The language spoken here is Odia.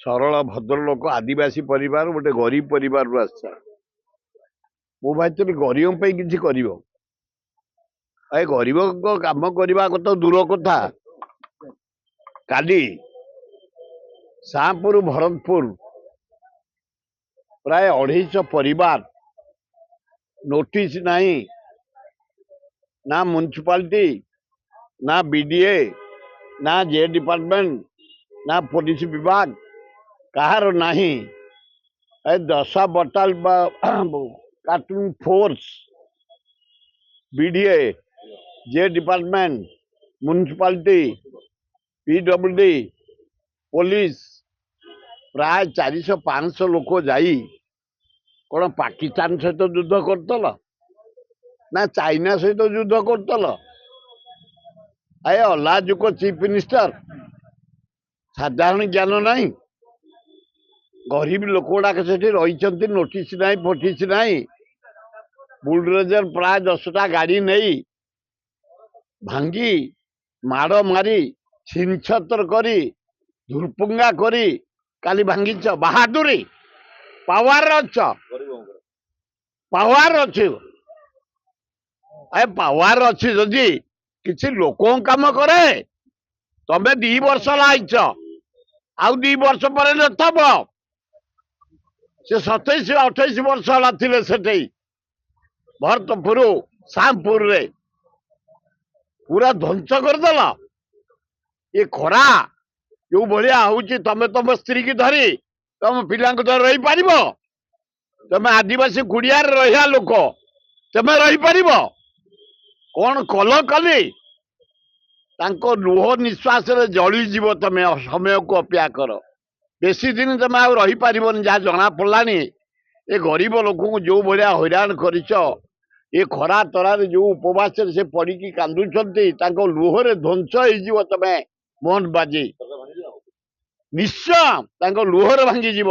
ସରଳ ଭଦ୍ରଲୋକ, ଆଦିବାସୀ ପରିବାର, ଗୋଟେ ଗରିବ ପରିବାରରୁ ଆସିଛ। ମୁଁ ଭାବିଥିଲି ଗରିବଙ୍କ ପାଇଁ କିଛି କରିବ। ଏ ଗରିବଙ୍କ କାମ କରିବା କଥା ଦୂର କଥା, କାଲି ସାଁପୁର ଭରତପୁର ପ୍ରାୟ 250 ପରିବାର, ନୋଟିସ ନାହିଁ, ନା ମ୍ୟୁନିସିପାଲିଟି, ନା ବିଡିଏ, ନା ଜେ ଡିପାର୍ଟମେଣ୍ଟ, ନା ପୋଲିସ ବିଭାଗ, କାହାର ନାହିଁ। ଏ 10 battalion force, BDA, J department, municipality, PWD, police, ପ୍ରାୟ 400 500 ଲୋକ ଯାଇ କ'ଣ ପାକିସ୍ତାନ ସହିତ ଯୁଦ୍ଧ କରୁଥିଲ ନା ଚାଇନା ସହିତ ଯୁଦ୍ଧ କରୁଥିଲ? ଏ ଅଲାଜୁକ ଚିଫ ମିନିଷ୍ଟର, ସାଧାରଣ ଜ୍ଞାନ ନାହିଁ। ଗରିବ ଲୋକ ଗୁଡାକ ସେଠି ରହିଛନ୍ତି, ନୋଟିସ ନାହିଁ, ଫୋଟିସ ନାହିଁ। ବୁଲଡୋଜର ପ୍ରାୟ 10ଟା ଗାଡି ନେଇ ଭାଙ୍ଗି, ମାଡ଼ ମାରି, ଛିନଛତ୍ର କରି, ଧୁରପୁଙ୍ଗା କରି କାଲି ଭାଙ୍ଗିଛ। ବାହାଦୁରୀ, ପାୱାର ଅଛ, ପାୱାର ଅଛି। ଏ ପାୱାର ଅଛି ଯଦି କିଛି ଲୋକଙ୍କ କାମ କରେ। ତମେ 2 ବର୍ଷ ହେଲା ଆଇଛ, ଆଉ 2 ବର୍ଷ ପରେ ନଥବ। ସେ 27 28 ବର୍ଷ ହେଲା ଥିଲେ ସେଠି ଭରତପୁର ସାମପୁରରେ, ପୁରା ଧ୍ୱଂସ କରିଦେଲ। ଏ ଖରା ଯୋଉ ଭଳିଆ ହଉଛି, ତମେ ତମ ସ୍ତ୍ରୀ କି ଧରି, ତମ ପିଲାଙ୍କୁ ଧରି ରହିପାରିବ? ତମେ ଆଦିବାସୀ କୁଡ଼ିଆରେ ରହିବା ଲୋକ, ତମେ ରହିପାରିବ? କଣ କଲ କାଲି? ତାଙ୍କ ଲୁହ ନିଶ୍ୱାସରେ ଜଳିଯିବ ତମେ। ସମୟକୁ ଅପେକ୍ଷା କର, ବେଶୀ ଦିନ ତମେ ଆଉ ରହିପାରିବନି, ଯାହା ଜଣା ପଡିଲାଣି। ଏ ଗରିବ ଲୋକଙ୍କୁ ଯୋଉ ଭଳିଆ ହଇରାଣ କରିଛ, ଏ ଖରା ତରାରେ ଯୋଉ ଉପବାସରେ ସେ ପଡିକି କାନ୍ଦୁଛନ୍ତି, ତାଙ୍କ ଲୁହରେ ଧ୍ୱଂସ ହେଇଯିବ ତମେ। ମୋହନ ମାଝୀ, ନିଶ୍ଚୟ ତାଙ୍କ ଲୁହରେ ଭାଙ୍ଗିଯିବ।